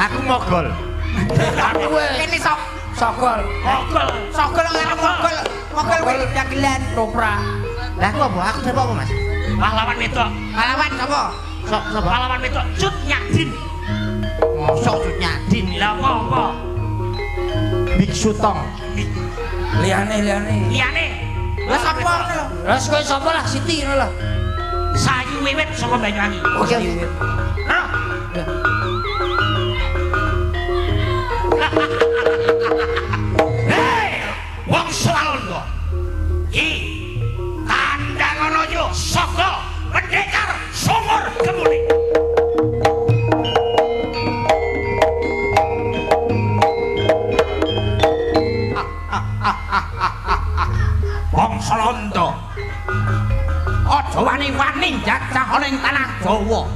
Aku mogol. Aku Kene sok sogol. Mogol. Sogol karo mogol. Mogol kuwi dagelan. Toprak. Lah aku apa? Aku sapa apa, Mas? Pahlawan wedok. Pahlawan sapa? Sok sapa? Pahlawan wedok Cut Nyadin. Mosok Cut Nyadin. Lah apa apa? Biksu Tong. Liyane liyane. Liyane. Lah sapa ngono lho? Lah kowe sapa lah Siti ngono lah. Sayu Wiwit saka Banyuwangi. Oke. Hah? Hei, wong Salondo. Ki kandang ana yo saka pendekar sumur gemuling. Wong Salondo. Aja wani-wani njajah ana ing tanah Jawa.